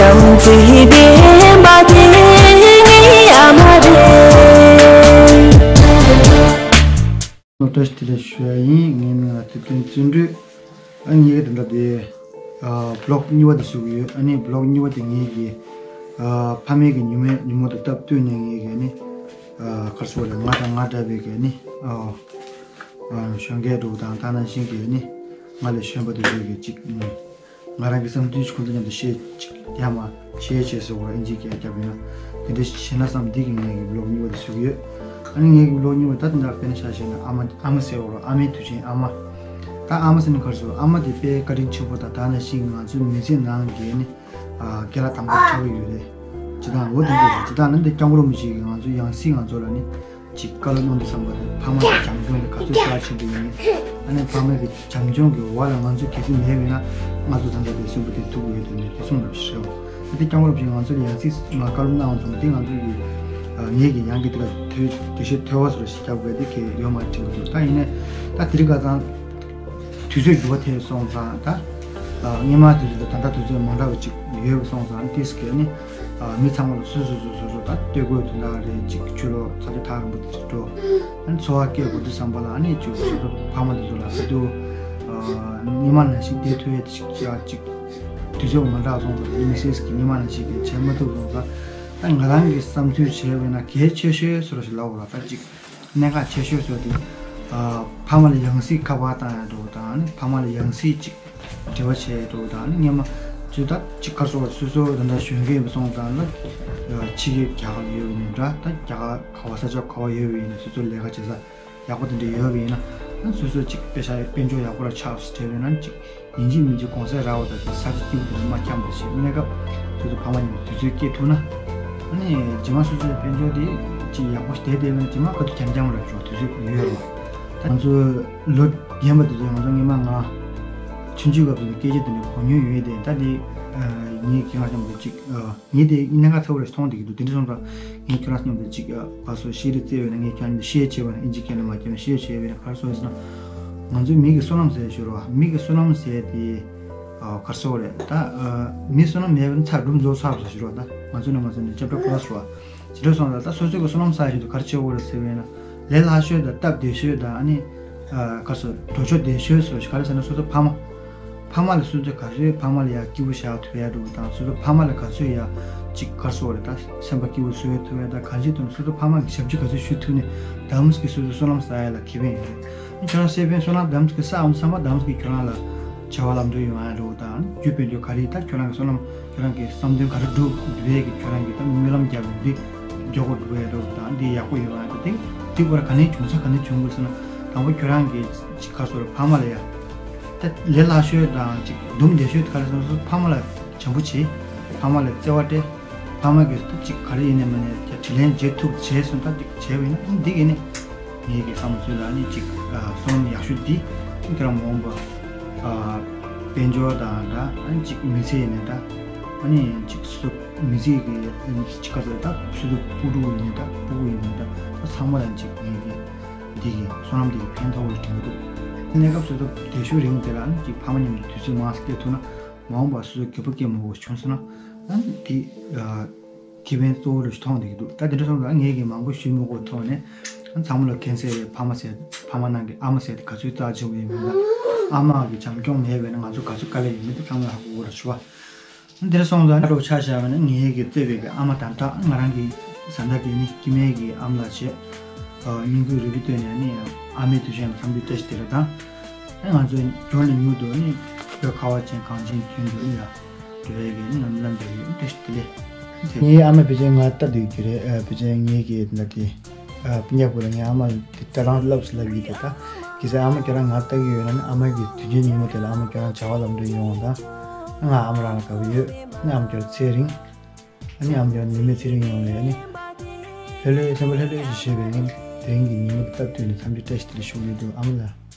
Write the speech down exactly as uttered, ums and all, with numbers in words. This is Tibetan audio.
བྱམས་བརྩེ་ལྡན་པ་དེ་ངའི་ཨ་མ་རེད། བཀྲ་ཤིས་བདེ་ལེགས་ཞུ་ཡ་ཡིན། ངའི་མིང་ལ་ཐུབ་བསྟན་བརྩོན་འགྲུས། ཨ་ངའི་གི་དེ་འདྲ་དེ་ཨ་བི་ལོག་གཉིས་པ་དེ་བཟོ་གི་ཡོད། ཨ་ནི་བི་ལོག་གཉིས་པ་དེ་ངའི་གི་ཨ་ཕ་མའི་གི་ཉིན་མོའི་ཉིན་མོ་དང་སྟབས་བསྟུན་ནས་ངའི་གི་ཨ་ནི་ཨ་ག་རེ་ཟེར་དགོས་རེད། ང་དང་ང་འདྲ་བའི་གི་ཨ་ནི་ཨ་ཨ་གཞོན་སྐྱེས་འདྲ་བོ་དང་ད་ནང་བཞིན་གི་ཨ་ནི་ང་ལས་གཞོན་པ་དེ་ཚོའི་གི་ཅིག་ཨ་ང་རང་གི་བསམ་ཚུལ་ཞིག་ཁོང་ཚོ་མཉམ་དུ་བཤད་ཅིག་ཡ་མ་བཤད་བྱས་སོ་ཨིན་ཇི་སྐད་རྒྱབ་ཡོད་ན་དེ་འདྲ་ཞིག་བྱས་ན་བསམ་འདི་གི་ངའི་གི་བི་ལོག་གཉིས་པ་དེ་བཟོ་གི་ཡོད། ཨ་ནི་ངའི་གི་བི་ལོག་གཉིས་པ་ད་དེ་འདྲ་དཔེར་ན་ཆ་བཞག་ན་ཨ་མ་ཨ་མ་ཟེར་བ་རོ། ཨ་མའི་དུས་ཆེན་ཨ་མ། ད་ཨ་མ་ཟེར་ན་ག་རེ་ཟེར། ཨ་མ་དེ་དཔེ་བཀའ་དྲིན་ཆེན་པོ་དང་ད་ནང་བཞིན་ང་ཚོའི་མི་ཚེ་ནང་གི་ནི་ཨ་རྒན་ལགས་དམ་པ་ཆགས་ཀྱི་ཡོད་རེད། སྤྱིར་བཏང་ལོ་དེ་འདྲ་ཞིག་སྤྱིར་བཏང་ནི་འདི་སྐྱབས་མགོན་རིན་པོ་ཆེ་གིས་ང་ཚོའི་ཡང་སྲིད་ང་ཚོ་ལ་ནི་ཅིག་བཀའ་སློབ་གནང་དུས་ཙམ་པ་དེ་ཕ་མ་གི་བྱམས་སྐྱོང་དེ་ག་ཚོད་རྩ་ཆེན་པོ་ཡིན། ཨ་ནི་ཕ་མ་གི་བྱམས་སྐྱོང་གི་འོག་ལ་ང་ཚོ་གལ་སྲིད་མེད་པ་ཡིན་ན་ང་ཚོ་ད་ལྟ་དེ་གསོན་པོ་དེ་ཐུག་གི་ཡོད་དོན་ནི་དེ་གསུངས་པ་ཞིག་རེད། དེ་སྐྱབས་མགོན་རིན་པོ་ཆེ་ང་ཚོ་ལ་ཡང་སྲིད་ང་བཀའ་སློབ་གནང་བ་ཙམ་དེ་ང་ཚོ་གི་ཨ་ངེད་ཀྱི་ཡང་གི་དེ་ལ་ཐོས་དེ་ཤོད་ཐོས་པ་སོར་ཞིག་རྒྱབ་དགོས་དེ་གལ་ཡོད་མ་རེད་དྲན་གི་འདུག་ད་ཡིན་ནའི་ད་དེ་རིང་ཁ་སང་དུས་ཚོད་འགྱུར་བ་ཐེབས་སོང་ཙང་ད་ཨ་སྔོན་མ་དུས་ཚོད་དང་ད་ལྟ་དུས་ཚོད་མ་འདྲ་བ་ཅིག་ཡོད་པ་སོང་ཙང་དེས་གལ་ནི་ཨ་མི་ཚང་མ་ལ་སོ་སོ་སོ་སོ་སོ་ད་ལྟོས་གོས་དོན་དག་རེད། ཅིག་ཆུ་ལོག་ཚ་གྱང་ཐག་རིང་པོ་དེ་ཅིག་འགྲོ། ཨ་ནི་འཚོ་བ་སྐྱེལ་དགོས་དུས་ཙམ་པ་ལ་ཨ་ནི་ཅིག་སོ་སོ་ཕ་མ་དེ་ཚོ་ལ་ད་དུང་ཨ་སྔོན་མ་ནང་བཞིན་བསྡད་ཐུབ་ཡས་དེ་ཅིག་ཅིག་དུས་ཚོད་མ་འདྲ་སོང་ཙང་མི་སེར་གྱི་སྔོན་མ་ནང་བཞིན་གྱི་བྱེད་མ་ཐུབ་སོང་ཙང་ད་ང་རང་གི་བསམ་ཚུལ་བྱས་པས་ན་གལ་ཆེ་ཤོས་སོ་ར་ཞིག་ལབ་དགོས་ལ་ད་ཅིག་གནད་འགག་ཆེ་ཤོས་སོ་དེ་ཨ་ཕ་མ་ལ་ཡང་སྲིད་ཁ་པར་བཏང་ཡ་འགྲོ་དང་ཨ་ནི་ཕ་མ་ལ་ཡང་སྲིད་ཅིག་འབྲེལ་བ་བྱས་འགྲོ་དང་ཨ་ནི་སྔོན་མ་ཚུལ་ད་ཅིག་ག་རེ་ཟེར་དགོས་རེད། སོ་སོ་ད་ལྟ་གཞོན་སྐྱེས་སོང་ཙང་ལ་ཕྱི་རྒྱལ་རྒྱ་གར་ཡོད་པ་ཡིན་འདྲ་ད་རྒྱ་གར་ག་བ་ས་ཆ་ག་བ་ཡོད་པ་ཡིན་ན་སོ་སོ་ལས་ཀ་བྱེད་ས་ཡག་པོ་དེ་འདྲ་ཡོད་པ་ཡིན་ན་ཨ་སོ་སོ་ཅིག་དཔེ་ཆ་དཔལ་འབྱོར་ཡག་པོ་ལ་ཆགས་སུ་བྲལ་བ་ཡིན་ན་ཅིག་ཡིན་གཅིག་མིན་གཅིག་གོང་ཚད་རག་པ་དང་ས་ཆ་སྐྱིད་པོ་དེ་འདྲ་མ་འཁྱམས་པ་ཞིག་གནས་སྐབས་སོ་སོ་ཕ་མ་གཉིས་དུས་ཚོད་སྐྱེལ་ཐུབ་ན་ཨ་ནི་རྗེས་མ་སོ་སོའི་དཔལ་འབྱོར་དེ་ཅིག་ཡག་པོ་ཞིག་བསྡད་བསྡད་པ་ཡིན་ན་རྗེས་མ་ག་དུས་འཁྱམ་འཁྱམ་ལ་འགྲོ་དུས་ཚོད་ཡོད་རེད་བ། ད་ང་ཚོ་ལོ་རྒན་པ་དེ་ཚོས་ང་ཚོ་སྔོན་མ་ང་ཆུང་ཆུང་སྐབས་དེ་སྐད་ཆ་དེ་འདྲ་གོ་མྱོང་ཡོད་དེ་ད་དེ་ངའི་ཁྱེད་རང་ཅང་པོ་ཅིག་ངས་དེ་གནད་འགག་ཚ་བོ་རེ་མཐོང་བསྡད་ཀྱི་འདུག་དེ་འདྲ་སོང་ཙང་ངས་ཁྱོད་རང་མཉམ་དུ་ཅིག་ཨ་བ་སོ་ཤེས་རེ་བཙལ་བས་ན་ངས་ཁྱོད་རང་མཉམ་དུ་ཤེས་བྱས་པ་ན་ཨིན་ཇི་སྐད་ནས་མ་བརྒྱབ་ན་ཤེས་བྱས་པས་ན་ག་རེ་སོང་ཟེར་ན། ང་ཚོའི་མི་གི་བསོད་ནམས་ཟེར་ཞུ་རོགས་མི་གི་བསོད་ནམས་ཟེར་དེ་ཨ་ག་རེ་ཟེར་དགོས་རེད་ད། ཨ་མི་བསོད་ནམས་མེད་པ་ན་ཚར་སྒྲུབ་རྫོགས་ཚར་བ་ཟེར་ཞུ་རོགས་ད། ང་ཚོ་ནས་མ་ཚོ་ནས་ཅབ་ཏ་ཕ་ལ་སི་རོགས་ཇི་འདྲ་སོང་ད་ད་སོ་སོའི་གི་བསོད་ནམས་བསགས་བཞིན་དུ་ག་རེ་བྱེད་དགོས་རེད་ཟེར་བས་ན། ལས་སླ་ཤོས་དང་སྟབས་བདེ་ཤོས་དང་ཨ་ནི་ཨ་ག་རེ་ཟེར་འགྲོ་ཕྱོགས་བདེ་ཤོས་སོགས་ག་རེ་ཟེར་ན་སོ་སོ་ཕ་མ། ཕ་མ་ལ་སོ་སོས་ག་ཚོད་ཕ་མ་ལ་ཡ་སྐྱིད་པོ་བཞག་ཐུབ་ཡ་འགྲོ་དང་སོ་སོ་ཕ་མ་ལ་ག་ཚོད་ཡ་ཅིག་ག་རེ་ཟེར་དགོས་རེད་ད་སེམས་པ་སྐྱིད་པོ་བཟོ་ཐུབ་ཡ་དང་གང་ཅིའི་ཐོག་ནས་སོ་སོ་ཕ་མ་གི་ཞབས་ཕྱི་ག་ཚོད་ཞུ་ཐུབ་ནས་དམ་སྐྱིད་སོ་སོའི་བསོད་ནམས་བསགས་ཡ་ལ་ཁེ་ཕན་ཡོད་རེད། ཁྱོད་རང་སེ་ཕན་བསོད་ནམས་དམ་སྐྱིད་བསགས་འོང་བསམ་པ་དམ་སྐྱིད་ཁྱོད་རང་ལ་བྱ་བ་ལམ་འགྲོ་ཡོང་ཡ་འགྲོ་དང་རྒྱུ་དཔལ་འབྱོར་ག་རེ་ད་ཁྱོད་རང་གི་བསོད་ནམས་ཁྱོད་རང་གི་བསམ་དོན་ག་རེ་འགྲུབ་འདུག་པས་ཀྱི་ཁྱོད་རང་གི་ད་སྨོན་ལམ་བརྒྱབ་པའི་འདི་མགྱོགས་པོ་འགྲུབ་ཡ་འགྲོ་དང་འདི་ཡག་པོ་ཡོང་ཡ་ད་དེ་དེ་སྐོར་ག་ནས་བྱུང་ས་ག་ནས་བྱུང་དགོས་ཟེར་ན་དང་པོ་ཁྱོད་རང་གི་ཅིག་ག་རེ་ཟེར་དགོས་རེད་ཕ་མ་ལ་ཡ། ད་ལས་སླ་ཤོས་དང་ཅིག་སྡུག་བདེ་ཤོས་ག་རེ་སོང་སོང་ཕ་མ་ལ་བྱམས་པོ་བྱེད། ཕ་མ་ལ་བརྩེ་བ་སྤྲད། ཕ་མ་གིས་ད་ཅིག་ག་རེ་ཡིན་ནའི་མིན་ནའི་ཅིག་དྲིན་ལན་འཇལ་ཐུབ་བྱས་སོང་ད་ཅིག་བྱས་པ་ཡིན་ན་འདི་གི་ནི་ངེད་ཀྱི་བསམ་ཚུལ་ལ་ནི་ཅིག་བསོད་ནམས་ཡག་ཤོས་འདི་ཁྱེད་རང་མ་འོངས་པ་དཔལ་འབྱོར་དང་འདྲ་ཨ་ནི་ཅིག་མི་ཚེ་ཡིན་ནའི་འདྲ་ཨ་ནི་ཅིག་སོ་མི་ཚེ་གི་ཅིག་ག་ཚོད་ད་སོ་སོ་སྤུ་གྲོགས་ཡིན་ནའི་འདྲ་སྤུ་གུ་ཡིན་ནའི་འདྲ་ད་ཚང་མ་ལ་ཅིག་ངེད་ཀྱི། འདི་གི་བསོད་ནམས་འདི་གི་ཕན་ཐོགས་པའི་དྲན་གྱི་འདུག་གནས་སྐབས་སུ་ཚོ་དེ་ཤུགས་རིང་དེ་ལ་ནི་ཅིག་ཕ་མ་མཉམ་དུ་དུས་ཚོད་མང་ཙམ་སྐྱེལ་ཐུབ་ན་མ་འོངས་པར་སོ་སོའི་གྱོད་པ་སྐྱེལ་མི་དགོས་བྱུང་སོང་ན་ཨ་ནི་དེ་ཁེ་ཕན་གཙོ་བོ་རུ་མཐོང་བསྡད་ཀྱི་འདུག་ད་དེ་འདྲ་སོང་ཙང་ངས་ཀྱི་མང་པོ་ཞུས་མི་དགོས་ཐོག་ནས་ཨ་ཚང་མ་ལ་མཁྱེན་གསལ་རེད། ཕ་མ་ཟེར་ཕ་མ་ནང་གི་ཨ་མ་ཟེར་དེ་ག་ཚོད་རྩ་ཆེན་པོ་ཡིན་མིན་ལ་ཨ་མ་གི་བྱམས་སྐྱོང་མེད་པས་ན་ང་ཚོ་ག་ཚོད་དཀའ་ལས་ཡོད་མིན་དེ་ཚང་མ་ཧ་གོ་དགོས་ར་ཞུ་བ། འདིར་སོང་ཙང་ལྟ་བུ་ཆ་བཞག་པ་ན་ངའི་གི་བརྩེ་བའི་གི་ཨ་མ་དང་འདྲ་ང་རང་གི་བཟའ་ཟླ་གི་ནི་སྐྱེ་དམན་གི་ཨ་མ་ལགས་བྱས། སྙིང་ཁུང་རུས་པའི་གཏིང་ནས་ནི་ཨ་མའི་དུས་ཆེན་འཚམས་འདྲི་བཀྲ་ཤིས་བདེ་ལེགས་དང་། ང་ཚོའི་མགྱོགས་ནས་མྱུར་དུ་ནི་བོད་ཁ་བ་ཅན་གངས་ཅན་རྒྱུན་དུ་ནི་ལ་འགྲོ་བའི་གི་ནི་ལམ་ལམ་འདི་ཡོད་བཀྲ་ཤིས་བདེ་ལེགས། ངའི་ཨ་མ་ཕལ་ཆེར་ང་ལྟ་སྡོད་ཀྱི་རེད། ཕལ་ཆེར་ངའི་གི་འདི་འདྲ་དེ། སྤུན་ཀྱག་བུ་ལ་ངའི་ཨ་མ་དེ་ད་རང་ལབ་སུ་ལབ་ཡོད་དེ་ད། གལ་སྲིད་ཨ་མ་ཁྱོད་རང་ང་ལྟ་གི་ཡོད་ན་ནི་ཨ་མ་གི་དུས་ཆེན་ཉིན་མོ་དེ་ལ་ཨ་མ་ཁྱོད་རང་བྱ་བ་ལམ་འགྲོ་ཡོང་དང་། ང་ཨ་མ་རང་ལ་དགའ་པོ་ཡོད། ནི་ཨ་མ་ཁྱོད་རང་ཚེ་རིང་། ཨ་ནི་ཨ་མ་ཁྱོད་རང་ནད་མེད་ཚེ་རིང་ཡོང་བའི་ཨ་ནི། ལྷོད་ལྷོད་སེམས་པ་ལྷོད་ལྷོད་ཞིག་བྱེད་པའི་ཨ་ནི། དེ་རིང་གི་ཉིན་མོ་དེ་སྟབས་བསྟུན་ནས་འཚམས་འདྲི་བཀྲ་ཤིས་བདེ་ལེགས་ཞུ་གི་ཡོད་འདུག་ཨ་མ་ལགས།